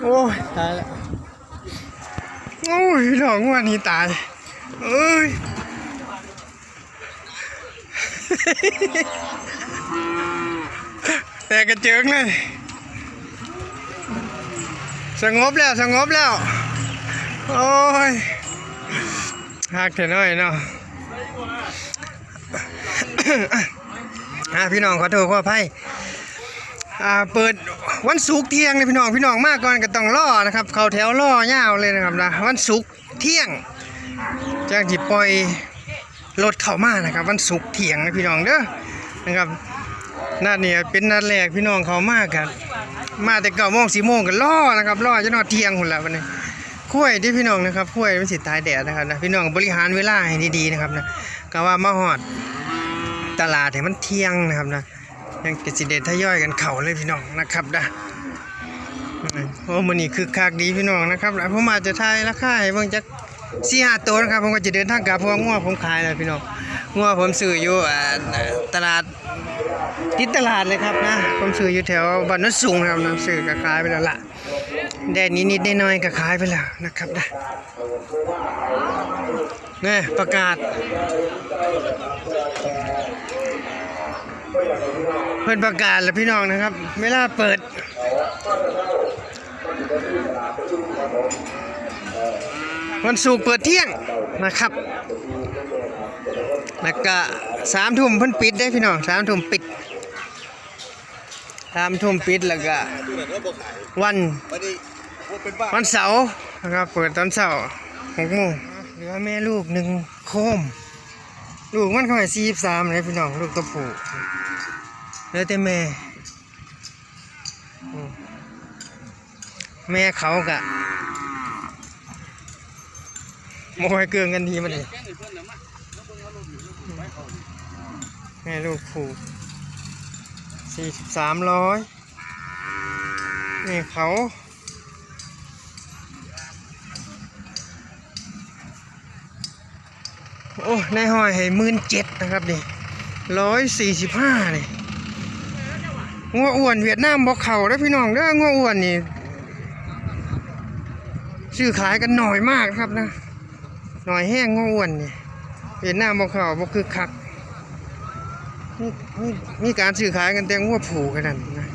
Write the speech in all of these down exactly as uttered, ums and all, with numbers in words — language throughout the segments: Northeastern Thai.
โอ้ย ตายแล้ว โอ้ย พี่น้อง งัวหนีตาย เอ้ย แตกกระเจิงเลย สงบแล้ว สงบแล้ว โอ้ย ฮักแท้น้อยเนาะ อ่า พี่น้อง ขอโทษขออภัย อ่า เปิดวันศุกร์เที่ยงนะพี่น้อง พี่น้องมาก่อนก็ต้องรอนะครับ เข้าแถวรอยาวเลยนะครับนะ วันศุกร์เที่ยง จั่งสิปล่อยรถเข้ามานะครับ วันศุกร์เที่ยงนะพี่น้องเด้อ นะครับ นัดนี้เป็นนัดแรก พี่น้องเข้ามากัน มาแต่เก้าโมง สิบโมงก็รอนะครับ รอจนฮอดเที่ยงพู้นละบัดนี้ ควายเด้อพี่น้องนะครับ ควายมันสิตายแดดนะครับนะ พี่น้องบริหารเวลาให้ดีๆนะครับนะ ก็ว่ามาฮอดตลาดให้มันเที่ยงนะครับนะ ยังก็สิได้ทยอยกันเข้าเลยพี่น้องนะครับนะ อืม โอ้ มื้อนี้คึกคักดีพี่น้องนะครับ แล้วผมอาจจะถ่ายราคาให้เบิ่งจักสี่ห้าตัวนะครับ ผมก็จะเดินทางกลับ เพราะว่างัวผมขายแล้วพี่น้อง งัวผมซื้ออยู่ อ่า ตลาด ติดตลาดเลยครับนะ ผมซื้ออยู่แถวบ้านโนนสูงนะครับนะ ซื้อก็ขายไปแล้วล่ะ ได้นิดๆหน่อยๆก็ขายไปแล้วนะครับนะ นี่ประกาศ เพิ่นประกาศแล้วพี่น้องนะครับ เวลาเปิด วันศุกร์เปิดเที่ยงนะครับ แล้วก็สามทุ่มเพิ่นปิดเด้พี่น้อง สามทุ่มปิด สามทุ่มปิด แล้วก็วัน วันเสาร์นะครับ เปิดตอนเช้าหกโมง เหลือแม่ลูกหนึ่งโคม ลูกมันเขาให้สี่สิบสามเลยพี่น้อง ลูกตัวผู้ เหลือแต่แม่ อืม แม่เขากะ โมยเกินกันดีมันนี่ แม่ลูกผูก สี่สิบสามร้อย นี่เขา โอ้ นายห้อยให้หมื่นเจ็ดนะครับนี่ ร้อยสี่สิบห้านี่ งัวอ้วนเวียดนามบ่เข้าเด้อพี่น้องเด้อ งัวอ้วนนี่ ซื้อขายกันหน่อยมากครับนะ หน่อยแฮงงัวอ้วนนี่ เวียดนามบ่เข้า บ่คึกคัก มี มี มีการซื้อขายกันแต่งัวผูกกันนั่นนะ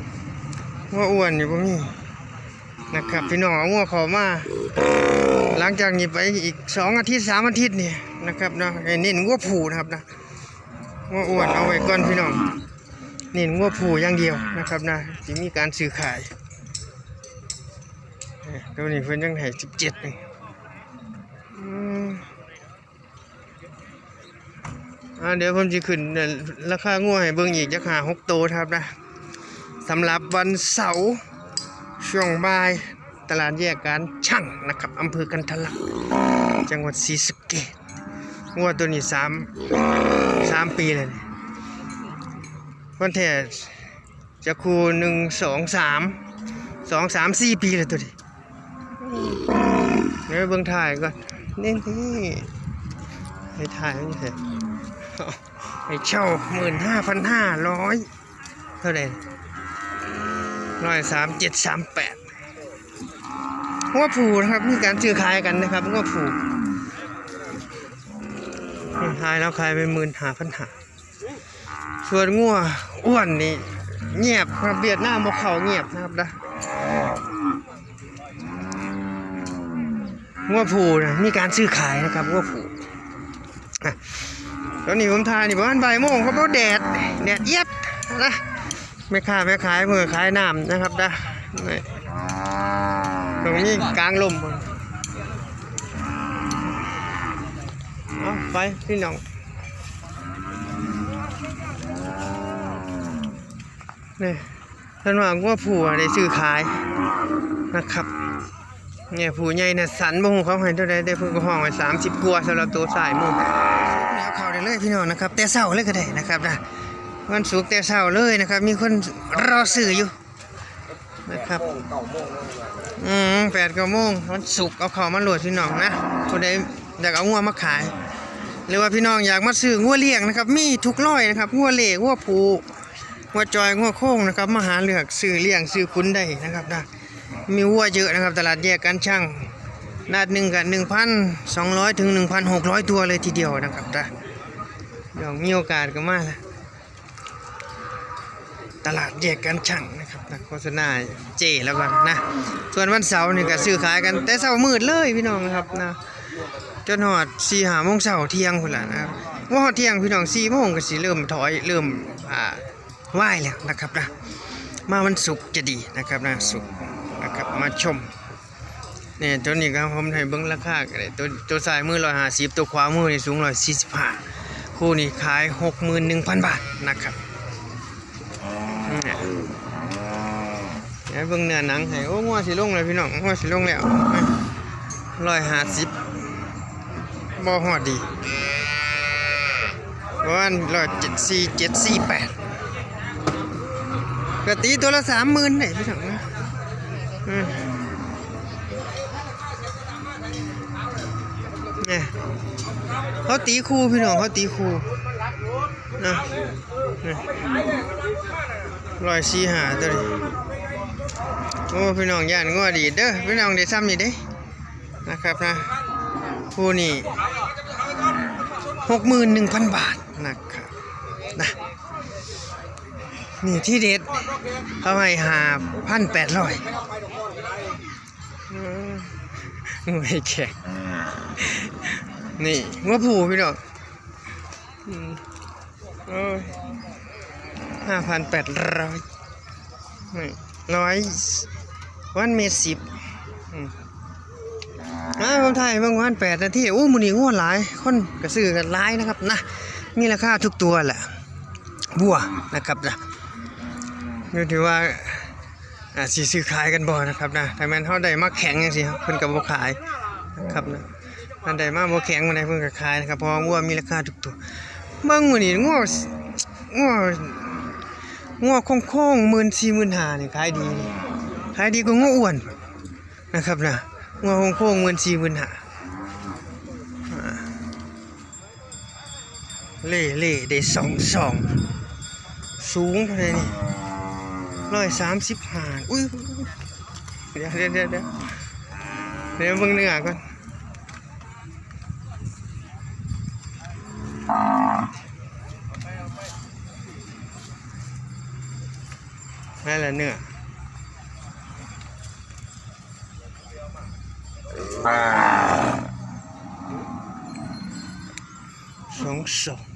งัวอ้วนนี่บ่มี นะครับ พี่น้องเอางัวเข้ามา หลังจากนี้ไปอีกสองอาทิตย์ สามอาทิตย์นี่นะครับเนาะ ให้เน้นงัวผูนะครับนะ งัวอ้วนเอาไว้ก่อนพี่น้อง เน้นงัวผูอย่างเดียวนะครับนะ สิมีการซื้อขาย เอ้ย ตัวนี้เพิ่นยังให้สิบเจ็ดนี่ อืม อ่า เดี๋ยวผมสิขึ้น เอ่อ ราคางัวให้เบิ่งอีกจักห้าหกโตครับนะ สำหรับวันเสาร์ช่วงบ่าย ตลาดแยกการชั่งนะครับ อำเภอกันทะลัก จังหวัดศรีสะเกษ งัวตัวนี้สาม สามปีแล้วนี่ มันแท้ จักคู่ หนึ่ง สอง สาม สอง สาม สี่ ปีแล้วตัวนี้ เดี๋ยวเบิ่งถ่ายก่อน นี่ นี่ ให้ถ่ายมันเถอะ ให้เช่า หมื่นห้าพันห้าร้อย เท่าไหร่ ร้อยสามเจ็ด สามแปด งัวผูนะครับ มีการซื้อขายกันนะครับ งัวผู ขายแล้วขายไป หมื่นห้าพันห้า ส่วนงัวอ้วนนี่เงียบครับ เวียดนามบ่เข้า เงียบนะครับนะ งัวผูนะ มีการซื้อขายนะครับ งัวผู อ่ะ ตอนนี้ผมถ่ายนี่ประมาณบ่ายโมงครับ เพราะแดด แดดเอียดนะ แม่ค้าแม่ขายเพิ่นขายน้ำนะครับนะ นี่ ตรงนี้กลางลม เอาไปพี่น้อง นี่ เพิ่นว่างัวผูได้ซื้อขายนะครับ เนี่ย ผูใหญ่เนี่ยสัน บ่ฮู้เขาให้เท่าใด แต่เพิ่นก็ห้องไว้สามสิบกว่า สำหรับตัวสายหมู่ แล้วเข้าได้เลยพี่น้องนะครับ แต่เช้าเลยก็ได้นะครับนะ วันศุกร์แต่เช้าเลยนะครับ มีคนรอซื้ออยู่นะครับ อืม แปดเก้าโมง วันศุกร์เอาเข้ามาโหลดพี่น้องนะ ผู้ใดอยากเอางัวมาขาย หรือว่าพี่น้องอยากมาซื้องัวเลี้ยงนะครับ มีทุกร้อยนะครับ งัวเหล่ งัวผู งัวจอย งัวโค้งนะครับ มาหาเลือกซื้อเลี้ยงซื้อขุนได้นะครับนะ มีวัวเยอะนะครับ ตลาดแยกกันช่าง นาดหนึ่งกับหนึ่งพันสองร้อยถึงหนึ่งพันหกร้อยตัวเลยทีเดียวนะครับนะ เดี๋ยวมีโอกาสก็มา ตลาดแยกกันช่างนะครับนะ โฆษณาเจแล้วกันนะ ส่วนวันเสาร์นี่ก็ซื้อขายกันแต่เช้ามืดเลยพี่น้องนะครับนะ จนฮอดสี่ห้าโมงเช้า เที่ยงพุ้นล่ะนะครับ บ่ฮอดเที่ยงพี่น้อง สี่โมงก็สิเริ่มถอย เริ่ม อ่า วายแล้วนะครับนะ มาวันศุกร์จะดีนะครับนะ ศุกร์นะครับ มาชม เนี่ย ตัวนี้ครับ ผมให้เบิ่งราคาก็ได้ ตัว ตัวซ้ายมือร้อยห้าสิบ ตัวขวามือนี่สูงร้อยสี่สิบห้า คู่นี้ขายหกหมื่นหนึ่งพันบาทนะครับ เนี่ย เดี๋ยวเบิ่งเนื้อหนังให้ โอ้ งัวสิลงแล้วพี่น้อง งัวสิลงแล้ว ร้อยห้าสิบ บ่ฮอดดี ประมาณร้อยเจ็ดสี่ เจ็ดสี่แปด ก็ตีตัวละสามหมื่นได้พี่น้องนะ อืม เนี่ย เขาตีคู่พี่น้อง เขาตีคู่นะ ร้อยสี่ห้าตัวนี้ โอ้ พี่น้องย่านงัวดีดเด้อ พี่น้องได้ซ้ำนี่เด้ นะครับนะ คู่นี้หกหมื่นหนึ่งพันบาทนะครับนะ นี่ที่เด็ด เขาให้ห้าพันแปดร้อย อืม ไม่แข็ง นี่งัวผู้พี่น้อง อืม โอ้ย ห้าพันแปดร้อย นี่ ร้อย วันเมตรสิบ อืม อ่า ผมถ่ายเบิ่งวันแปดนาที อู้ มื้อนี้งัวหลาย คนก็ซื้อกันหลายนะครับนะ มีราคาทุกตัวแหละ วัวนะครับนะ อยู่ที่ว่า อ่า สิซื้อขายกันบ่นะครับนะ ถ้าแม่นเฮาได้มาแข็งจังซี่ เพิ่นก็บ่ขายนะครับนะ ถ้าได้มาบ่แข็งปานใดเพิ่นก็ขายนะครับ เพราะว่าวัวมีราคาทุกตัว เบิ่งมื้อนี้งัว งัว งัวโค้งๆ หมื่นสี่ หมื่นห้า นี่ขายดี ขายดีกว่างัวอ้วนนะครับนะ งัวโค้งๆ หมื่นสี่ หมื่นห้า อ่า เล่เล่ได้สองสอง สูงเท่าไหร่นี่ ร้อยสามสิบห้า อุ้ย เดี๋ยว เดี๋ยว เดี๋ยว เดี๋ยว เดี๋ยวเบิ่งเนื้อก่อน นั่นแหละเนื้อ สองสอง